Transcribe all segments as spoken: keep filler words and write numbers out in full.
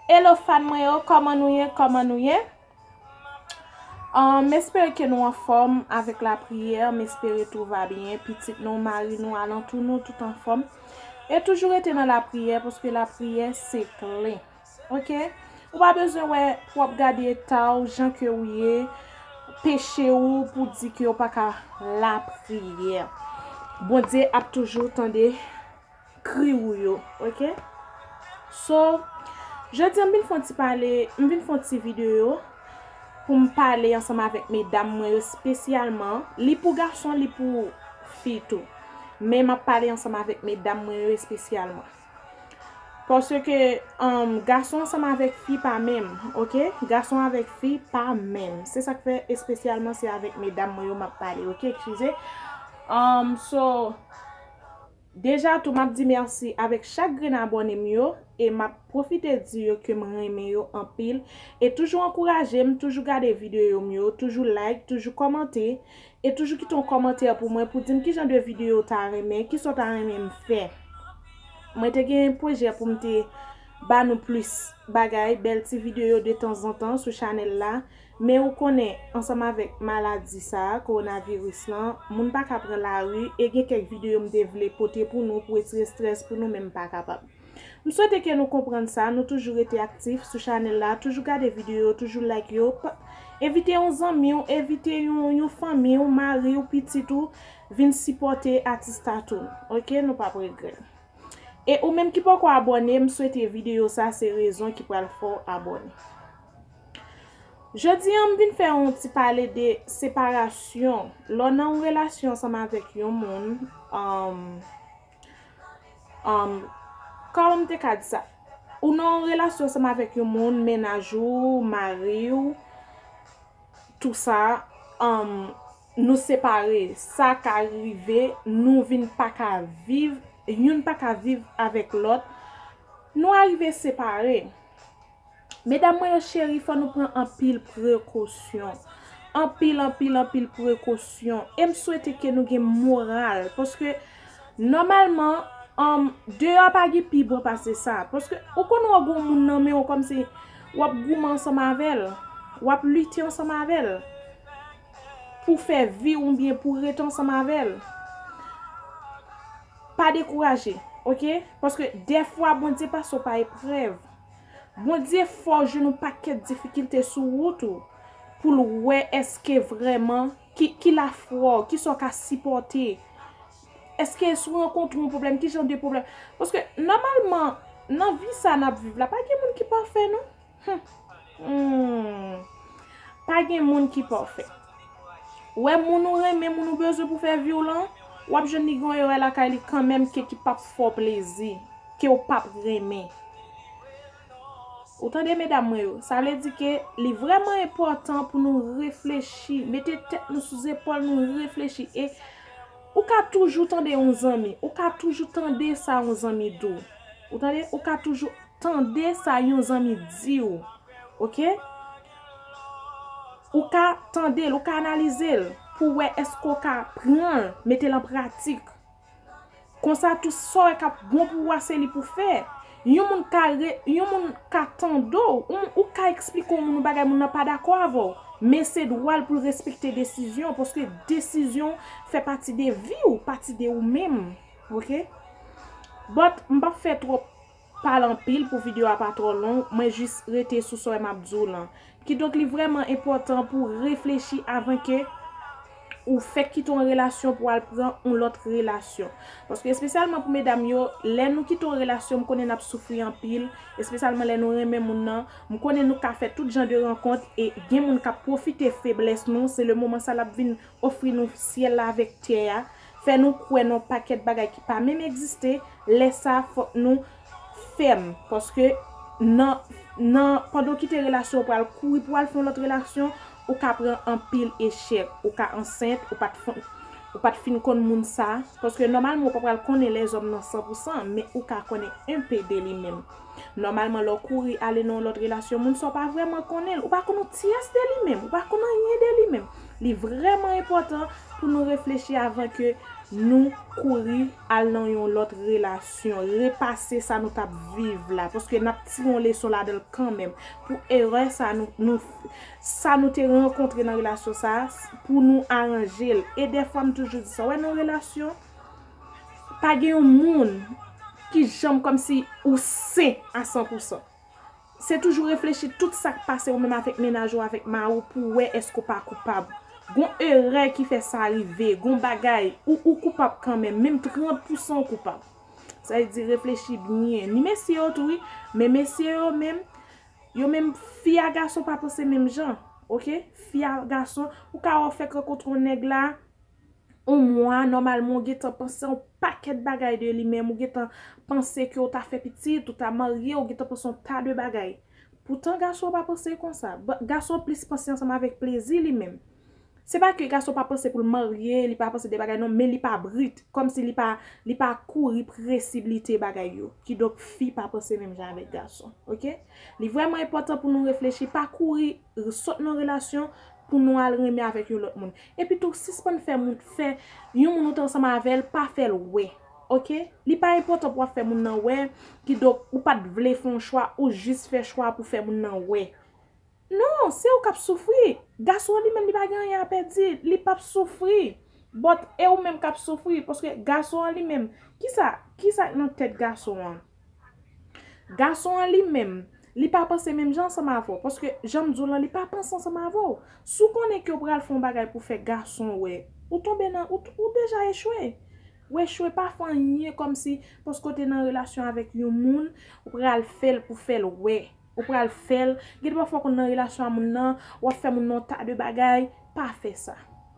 Hello fan mwen yo, kòman nou ye? Kòman nou ye? Um, m espere ke nou anfòm avèk lapriyè, m espere tout va byen, pitit nou, mari nou, alantou nou, tout anfòm. E toujou rete nan lapriyè, paske lapriyè se kle. Ok? Ou pa bezwen wè pou w ap gade eta w, jan ke ou ye, peche ou, pou di ke ou pa ka lapriyè. Bondye ap toujou tande kri ou yo, ok? So, jodi a m vin fè yon ti pale, m vin fè yon ti videyo pou m pale ansanm avèk medam mwen yo espesyalman. Li pou gason, li pou fi tou. Men m ap pale ansanm avèk medam mwen yo espesyalman. Paske, um, gason ansanm avèk fi pa menm, ok? Gason avèk fi pa menm. Se sa k fè espesyalman se avèk medam mwen yo m ap pale, ok? Eskize. Um, so, deja tou, m ap di mèsi avèk chak grenn abòne m yo, e m ap pwofite di yo ke m renmen yo anpil, e toujou ankouraje m, toujou gade videyo m yo, toujou like, toujou kòmante, e toujou kite yon kòmantè pou mwen, pou di m ki jan de videyo w ta renmen, kisa w ta renmen m fè. Mwen te gen pwojè pou m te ba nou plis bagay, bèl ti videyo de tanzantan sou chanèl la. Men ou konnen, ansanm avèk maladi sa a, kowonaviris lan, moun pa ka pran lari, e gen kèk videyo m te vle pote pou nou, pou retire estrès pou nou, men m pa kapab. M swete ke nou konprann sa, nou toujou rete aktif sou chanèl la, toujou gade videyo, toujou like yo. Pa, envite yon zanmi w, envite yon, yon fanmi w, mari w, pitit ou, vin sipòte atis Tatoune. Ok, nou p ap regrèt. E ou menm ki poko abòne, m swete videyo sa se rezon ki pral fè w abòne. Jodi a, m vin fè yon ti pale de separasyon. Lè w nan yon relasyon ansanm avèk yon moun, um, um, kòman m te ka di sa? Ou nan yon relasyon ansanm avèk yon moun, mennaj ou, mari w, tou sa, um, nou separe. Sa ka rive, nou vin pa ka viv, youn pa ka viv avèk lòt. Nou arive separe. Medam mwen yo cheri, fò nou pran anpil prekosyon. Anpil, anpil, anpil prekosyon. E m swete ke nou gen moral. Paske, nòmalman, um, deyò pa gen pi bon pase sa. Paske, ou konn wè gon moun nan men w kòmsi w ap goumen ansanm avè l. W ap lite ansanm avè l. Pou fè vi w oubyen pou rete ansanm avè l. Pa dekouraje, ok? Paske dèfwa Bondye pase w pa eprèv. Bondye fè w jwenn yon pakèt difikilte sou wout ou pou l wè èske vrèman ki, ki lafwa w, kisa w ka sipòte. Èske si w rankontre yon pwoblèm, ki jan de pwoblèm? Paske nòmalman, nan vi sa n ap viv la, pa gen moun ki pafè, non. Hmm. Hmm. Pa gen moun ki pafè. Ou wè moun ou renmen, moun ou bezwen pou fè vi w lan, w ap jwenn li gen yon erè lakay li kanmenm ke ki p ap fè w plezi, ke w p ap renmen. Ou tande medam mwen yo, sa vle di ke li vrèman enpòtan pou nou reflechi, mete tèt nou sou zepòl nou, reflechi. E ou ka toujou tande yon zanmi, ou ka toujou tande sa yon zanmi di w. Ou tande, ou ka toujou tande sa yon zanmi di w, ok? Ou ka tande l, ou ka analize l pou w wè èske w ka pran l, mete l an pratik. Konsa, tou sa w wè k ap bon pou ou a, se li pou w fè. Yon moun ka re, yon moun ka tande w, ou, ou ka eksplike yon moun yon bagay, moun nan pa dakò avè w. Men se dwa l pou l respekte desizyon w, paske desizyon w fè pati de vi w, pati de ou menm. Ok? But, m p ap fè twòp pale anpil pou videyo a pa twò long, mwen jis rete sou sa w wè m ap di w lan. Kidonk, li vrèman enpòtan pou w reflechi avan ke ou fèk kite yon relasyon pou w al pran yon lòt relasyon. Paske espesyalman pou medam yo, lè nou kite yon relasyon, m konnen n ap soufri anpil, espesyalman lè nou renmen moun nan, m konnen nou ka fè tout jan de rankont e gen moun k ap pwofite feblès nou, se le moman sa l ap vin ofri nou syèl la avèk tè a, fè nou kwè nan yon pakèt bagay ki pa menm egziste, lè sa a fòk nou fèm, paske nan, nan, pandan w kite relasyon w pral kouri pou w al fè yon lòt relasyon, ou ka pran anpil echèk, ou ka ansent, ou pa t fon-, ou pa t fin konn moun sa, paske nòmalman ou pa pral konnen lèzòm nan san pou san, men ou ka konnen enpe de li menm. Nòmalman, lè w kouri ale nan yon lòt relasyon, moun sa w pa vrèman konnen l, ou pa konn yon tyès de li menm, ou pa konn anyen de li menm. Li vrèman enpòtan pou nou reflechi avan ke nou kouri al nan yon lòt relasyon, repase sa nou t ap viv la, paske n ap tire yon leson ladan l kanmenm. Pou erè sa nou, nou, sa nou te rankontre nan relasyon sa a, pou nou aranje l. E dèfwa m toujou di sa, wè nan relasyon, pa gen yon moun ki janm kòmsi ou sen a san pou san. Se toujou reflechi tout sa k pase ou menm avèk mennaj ou, avèk mari w, pou w wè èske w pa koupab. Gon erè ki fè sa rive, gon bagay, ou, ou koupab kanmenm, menm trant pou san ou koupab. Sa vle di reflechi byen. Ni mesye yo tou wi, men mesye yo menm, yo menm fi a gason pa panse menm jan, oke? Fi a gason, ou ka wè w fèk rankontre yon nèg la, yon mwa, nòmalman, ou gentan panse yon pakèt bagay de li menm, ou gentan panse ke w ta fè pitit, ou ta marye, ou gentan panse yon ta de bagay. Poutan, gason an pa panse konsa. Ba- Gason an plis panse ansanm avèk plezi li menm. Se pa ke gason pa panse pou l marye, li pa panse de bagay non, men li pa brit, kòmsi li pa, li pa kouri presiblite bagay yo. Kidonk, fi pa panse menm jan avèk gason, oke? Li vrèman enpòtan pou nou reflechi, pa kouri sot nan relasyon pou nou al renmen avèk yon lòt moun. Epi tou, sispann fè moun, fè yon moun ou te ansanm avè l, pa fè l wè. Oke? Li pa enpòtan pou w ap fè moun nan wè, kidonk ou pa t vle fè yon chwa, ou jis fè chwa pou fè moun nan wè. Non, se ou k ap soufri. Gason an li menm, li pa gen anyen a pèdi, li p ap soufri. But e ou menm k ap soufri, paske gason an li menm, kisa, kisa k nan tèt gason an? Gason an li menm, li pa panse menm jan ansanm avè w, paske jan m di w lan, li pa panse ansanm avè w. Si w konnen ke w pral fè yon bagay pou fè gason wè, ou tonbe nan, ou, ou deja echwe. Ou echwe, pa fè anyen kòmsi paske w te nan relasyon avèk yon moun, ou pral fè l pou fè l wè. Ou pral fè l. Gen de pafwa w konn nan relasyon a moun nan, w ap fè moun nan yon ta de bagay, pa fè sa.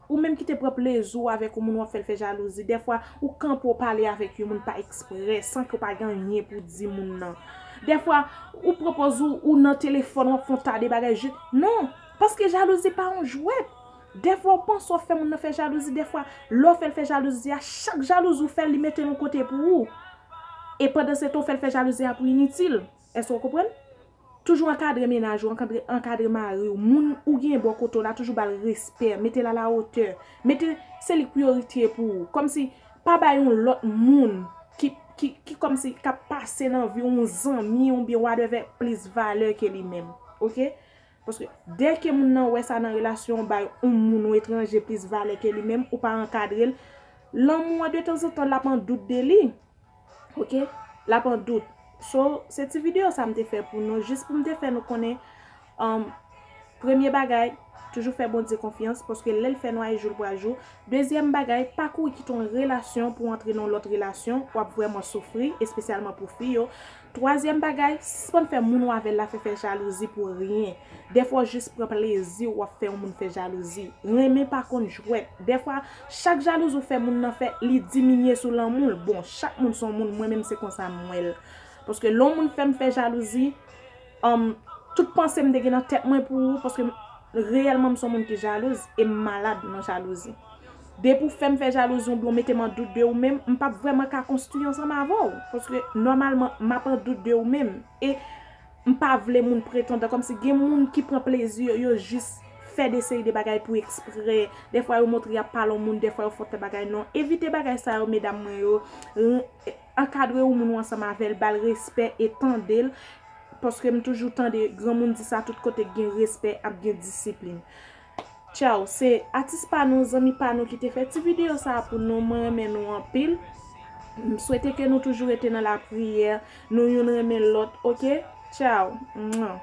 Ou menm ki te pran plezi w avèk yon moun, w ap fè l fè jalouzi. Dèfwa, ou kanpe w pale avèk yon moun pa eksprè, san ke w pa gen anyen pou di moun nan. Dèfwa, ou pran pòz ou, ou nan telefòn, w ap fè yon ta de bagay, jis, non, paske jalouzi pa yon jwèt. Dèfwa, ou panse w ap fè moun nan fè jalouzi, dèfwa, lè w fè l fè jalouzi a, chak jalouzi ou fè l, li mete l yon kote pou ou. E pandan se tan, ou fè l fè jalouzi a pou initil. Èske w konprann? Toujou ankadre mennaj ou, ankadre, ankadre mari w. Moun ou gen bò kote w la, toujou ba l respè, mete l alawotè. Mete, se li k priyorite pou ou. Kòmsi, pa bay yon lòt moun ki, ki, ki kòmsi k ap pase nan vi w, yon zanmi, oubyen whatever, plis valè ke li menm. Oke? Paske dèke moun nan wè sa nan relasyon w, bay yon moun, yon etranje plis valè ke li menm, ou pa ankadre l, lanmou an, de tanzantan, l ap an dout de li. Oke? L ap an dout. So, se ti videyo sa m te fè pou nou, jis pou m te fè nou konnen, um, premye bagay, toujou fè Bondye konfyans, paske lè l fè nwa, e jou l pral jou. Dezyèm bagay, pa kouri kite yon relasyon pou w antre nan yon lòt relasyon, w ap vrèman soufri, espesyalman pou fi yo. Twazyèm bagay, sispann fè moun ou avè l la fè, fè jalouzi pou ryen. Dèfwa, w jis pran plezi w ap fè yon moun fè jalouzi. Renmen pa konn jwèt. Dèfwa, chak jalouzi w fè moun nan fè, li diminye sou lanmou l. Bon, chak moun se yon moun, mwen menm se konsa m wè l. Paske lè yon moun fè m fè jalouzi, um, tout panse m te gen nan tèt mwen pou ou, paske reyèlman m se yon moun ki jalouz, e m malad nan jalouzi. Depi w fè m fè jalouzi oubyen w mete m an dout de ou menm, m p ap vrèman ka konstwi ansanm avè w. Paske nòmalman, m ap an dout de ou menm. E m pa vle moun pretandan. Kòmsi gen moun ki pran plezi yo, yo jis fè de seri de bagay pou eksprè. Dèfwa yo montre y ap pale yon moun, dèfwa yo fè yon bagay non. Evite bagay sa yo, medam mwen yo. Ankadre yon moun ou ansanm avè l, ba l respè e tande l. Paske m toujou tande granmoun di sa, tout kote k gen respè, ap gen disiplin. Tchaw, se atis pa nou, zanmi pa nou ki te fè ti videyo sa a pou nou. Mwen renmen nou anpil. M swete ke nou toujou rete nan lapriyè, nou youn renmen lòt, oke? Tchaw. Mwa.